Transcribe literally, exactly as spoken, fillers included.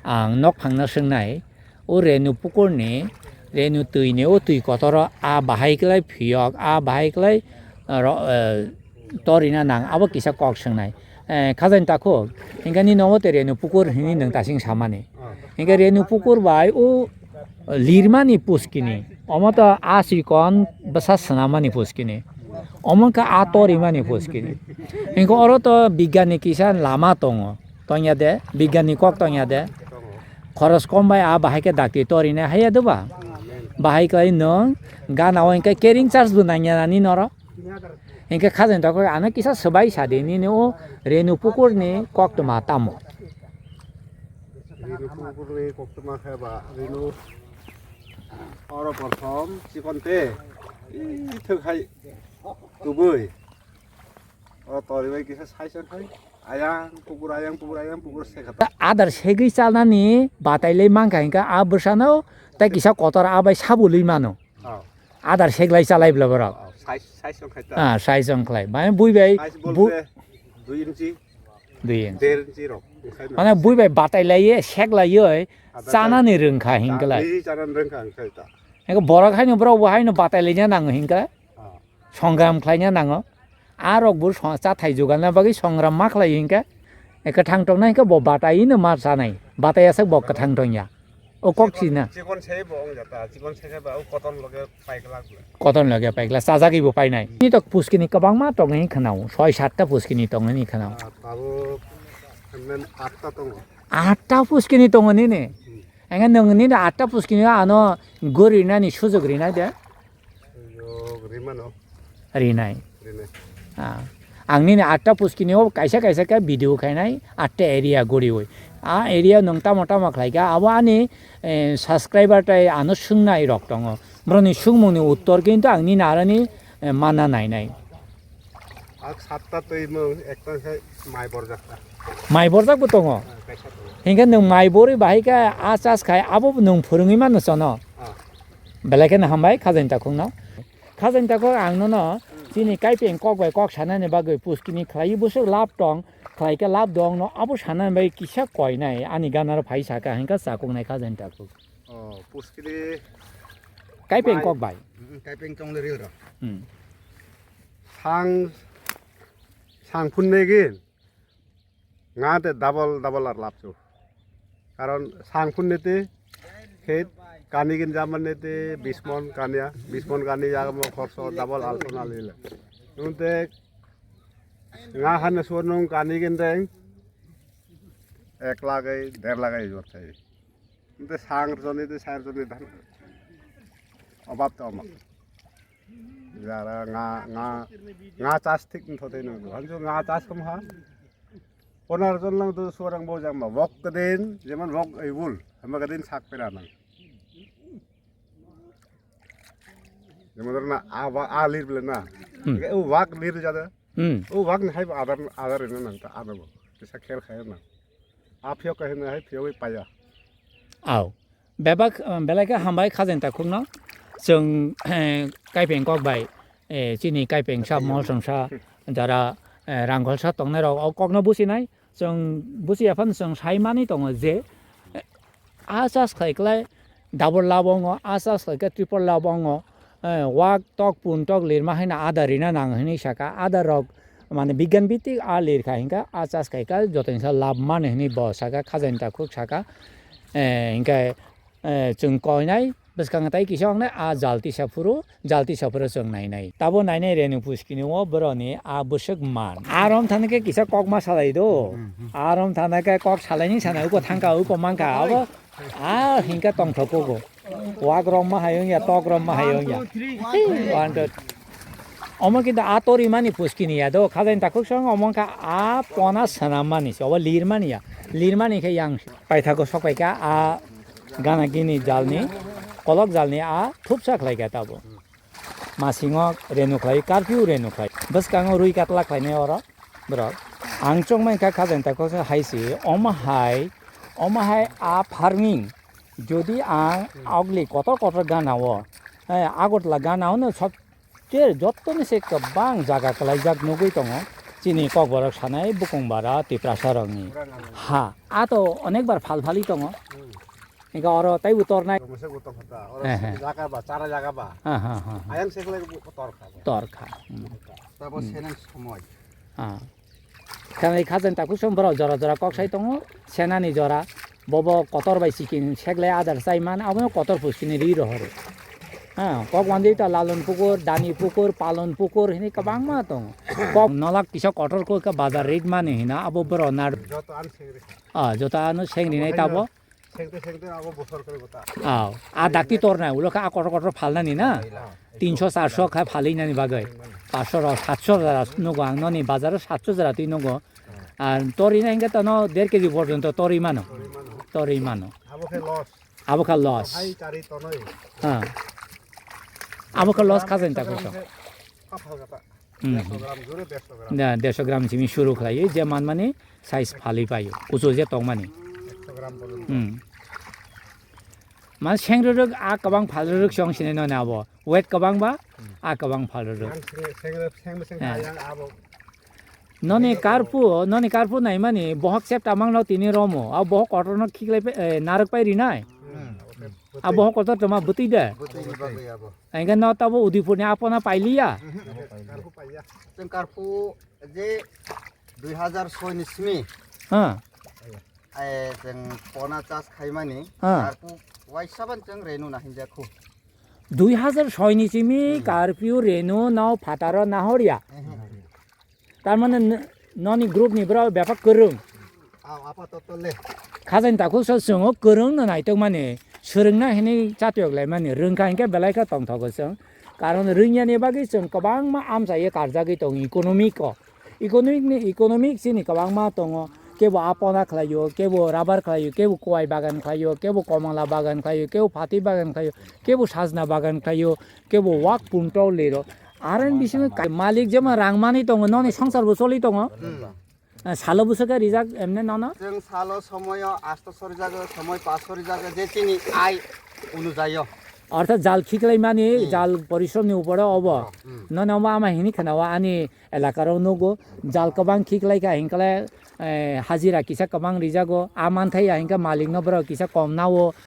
Ang nokphangno swngnai, o Renu pukurni, Renu twini o twi kotoro a bahai klai phiyok, a bahai klai, ah, ro-, eh, torina nang, abo kisa kok swngnai. Eh, Khajain Takhuk, hinkhe nini omo tei Renu pukur hinwi nwng tasing samani. Hinkhe Renu pukur bai o lirmani puskini, omo to a chikon bwsa swnamani puskini. Omo wngkha a torimani puskini. Hinkhe oro to bigyani kisa lama tongo. Tongya de, bigyani kok tongya de. Khoros kom bai a bahai khe dakti torinai haiya de ba? Bahai khe nwng gana o hinkhe carrying charge bo nangya nani noro. Hinkhe Khajain Takhuk ano kisa swbai sa di nini o Renu pukurni koktwma tamo. Renu pukurni koktwma khe ba Renu oro prothom chikon te, ih, thwk hai tubui. O tori bai kisa sai chang khai. Ayang pukur, ayang pukur, ayang pukur se kha ta. Adar segwi chalnani batai lai mankha hinkhe a bwsano tei kisa kotor a bai sabului mano. Oh. Adar seglai chalai bla borok. Oh, sai, sai chang khai ta. Ah, sai chang khlai. Mane bui bai, sai bui bolte dui inchi, dui inchi. Der inchi rok. Mane bui bai batai lai ye, seglai ye, adar chanani rwngkha hinkhe lai. Chanani rwngkha hinkhe ta. Hinkhe borok haino borok bo haino batai laina nango hinkhe. Oh. Songram khlaina nango. A rok bo song-, chathai jugalna bagwi songram ma khlai hinkhe, kwthang tongna hinkhe bo batai no ma chanai. Batai aswk bo kwthang tongya. O kok china. Chikon se bo wng jata, chikon se khe ba o koton loge paikla. Koton loge paikla, chajagwi bo painai. Ni to puskini kwbangma tongo hinkhe khwnao, soi satta puskini tongo hinkhe khwnao. Ah, tabuk, atta tongo. Atta puskini tongo nini? Hmm. Engkhe nwng nini atta puskini ano gori nani sujok rinai de? Sujok rimano. Rinai. Rinai. Ah. Ang nini atta puskini o kaisa kaisa khe video khainai atta area goriwi. A area nwng tamo tamo khlai kha abo ani, eh, subscriber tai ano swngnai rok tongo. Boroni sungmungni uttor kintu ang nini aroni, eh, mana nainai. Ak satta twi mung ekta khe mai borjak ta. Mai borjak bo tongo. Ah, kaisa tongo. Hinkhe nwng mai borwi bahai khe a chas khai abo nwng phwrwngwi mano chono. Ah. Belai kheno hambai Khajain Takhukno. Khajain Takhuk ang nono chini kaipeng kok bai kok sanani bagwi puskini khlaiwi bwswk lab tong, khlai khe lab dong no abo sanani bagwi kisa koinai ani ganaro phai saka hinkhe chakuknai Khajain Takhuk. Oh, puskini kaipeng mai kok bai. Mm, kaipeng tong le ril ro. Hmm. Sang, sang phun negin. Nga te double, double ar lapsu. Karon sang phun nete, khet kani gin jaman nete, bismon kania, bismon kani jaga mo khorso double alpon alile. Nunte nga hane suar nung kani gin deng, ek lagai, der lagai jor thai. Nte sang rjoni, te sang rjoni dhan. Obab to omo. Jara nga, nga, nga chas thik ni thote nung. Hanjo nga chas kom ha. Ponar jon lang tu suarang bo jang ma. Wok kedin, jeman wok ei wul. Hama kedin sak pera nang. Jeman na a wa, a lir bela na. Hmm. Ke u wak lir jada. Hmm. U wak ni hai adar, adar ina nang ta ano bo. Kisa khel khai na. A phiyok ka hina hai phiyok paya. Au. Bebak, um, belai khe hambai Khajain Takhukno. Chwng, eh, kaipeng kok bai, eh, chini kaipeng sa, mol songsa, jara, eh, rangkhol sa tongnai rok o kokno businai. Chwng busiya phano chwng sai mani tongo je, eh, a chas khai klai double lab ongo, a chas khai khe triple lab ongo, eh, wak tok pun tok lirma haino ada rina nang hinwi saka, ada rok mane bigyan bitik a lirkha hinkha a chas khai kha jotoinsa lab mani hinwi bo saka Khajain Takhuk saka, eh, hinkhe, eh, chwng koinai bwskang tai kisa wngnai a jal tisa phuru, jal tisa phuru chwng nainai. Tabo nainai Renu puskini o boroni a bwswk man. A rom thani khe kisa kok ma salai do. Hmm, hmm. A rom thana khe kok salaini sana uko thangka uko mangka abo. A hinkhe tongthok kugo. Wak rom ma hayung ya, tok rom ma hayung ya. One, two, three. Omo kintu a tori mani puskini ya do. Khajain Takhuk song omo kha a pona sana mani se. Obo lir mani ya. Lir mani khe yang paithago sok pai kha a gana gini jalni, kolok jalni a thupsa khlai kha tabo. Masingo renu khlai, curfew renu khlai. Bwskango rui katla khlainai oro borok. Ang chongmai kha Khajain Takhuk se hai se, omo hai, omo hai a farming. Jodi ang agli kotor kotor gana o, eh, Agartala gana o no sob che jottoni se kwbang jaga kwlaijak nugui tongo. Chini kokborok sanai bukung bara Tiprasa rokni ha. A to onek bar phal phali tongo. Engka oro taibo tornai. Rwngse gotong kha ta. Oro He, he. Jaga ba, chara jaga ba. Ha, ha, ha, ha. Ayang sekle tor kha. Tor kha. Hmm. Tabo Hmm. Senang somoi. Ha. Khanai khajan taku som borok jora jora kok sai tongo. Senani jora. Bobo kotor bai sikin seklai adar chai man, abono kotor puskini ri rohoro. Ha, kok wandi ta lalon pukur, dani pukur, palon pukur, hini kwbangma tongo. Kok nolak kisa kotor kok ka bazar rate mani hina, abo boro nar. Joto ano sengri. Ah, joto ano sengri nai tabo. Sengte sengte abo bosor kore gota. Ah, a dakti tornai, ulo ka a kotor kotor phalnani na. Ah. Tinso charso kha phalwi nani bagwi. Paanso rok, satso jora nugo ang noni bazaro satso jora twi nugo. Ar tori na hingke tono der kg porjonto tori mano. Tori mano. Abo khe loss. Abo kha loss. Hai chari tonoi. Ha. Abo kha loss khajain ta kho. Kaphal kata. Hmm. Dersho gram jure, dersho gram. Da, dersho gram simi shuru khlai, je man mani size phali paio. Kuchu je tong mani. Ekso gram porjonto. Hmm. Man seng rwrwk a kwbang phal rwrwk song sinai noni abo. Weight kwbang ba, a kwbang phal rwrwk. Yang seng, seng, seng, seng, Eh. Yang abo. Noni karpu, noni karpu naimani bohok chepta mangno tini romo. A bohok kotorno khiklai pai, eh, narwk pai rinai. Hmm. A bohok kotor toma bwtwi de. Bwtwi ni bagwi abo. Engke no tabo Udaipurni apona pailiya. Karpu paiya. Chwng karpu je dui hazar soi ni simi. Ha. Ai, chwng pona chas khaimani, Ah. Karpu waisa ban chwng renu na hinjakhu. Dui hazar soi ni simi Hmm. Karpu renu no phataro nahorya. Hmm. Tar mane n-, noni group ni bwrok bepar kwrwng. Ah, apa to to le. Khajain takhuk so chwngo kwrwng no naitok mani, swrwngna hinwi chatwk lai mani, rwngkha hinkhe belai khe tongthogo chwng. Karon rwngya ni bagwi chwng kwbangma amchai ye karjagwi tongo economic o. Economic ni, economic chini kwbangma tongo. Kebo apona khlaio, kebo rubber khlaio, kebo kwai bagan khlaio, kebo komala bagan khlaio, kebo phatwi bagan khlaio, kebo sajna bagan khlaio, kebo wak punto lero. Aren bisingo ka-, malik jema rang mani tongo, noni songsar bo choli tongo. Hmm. Ah, salo bwswk khe rijak emne nono? Chwng salo somoyo asto sori jago, somoi pas sori jago, je chini ai unujayo. Orthat jal khiklai mani, Hmm. Jal porishrom ni upore obo. Hmm. Nono omo ama hini khana o ani elakaro nugo, jal kwbang khiklai kha hinkhe, eh, hajira kisa kwbang rijago, a manthai ya hinkhe malikno borok kisa kom nao,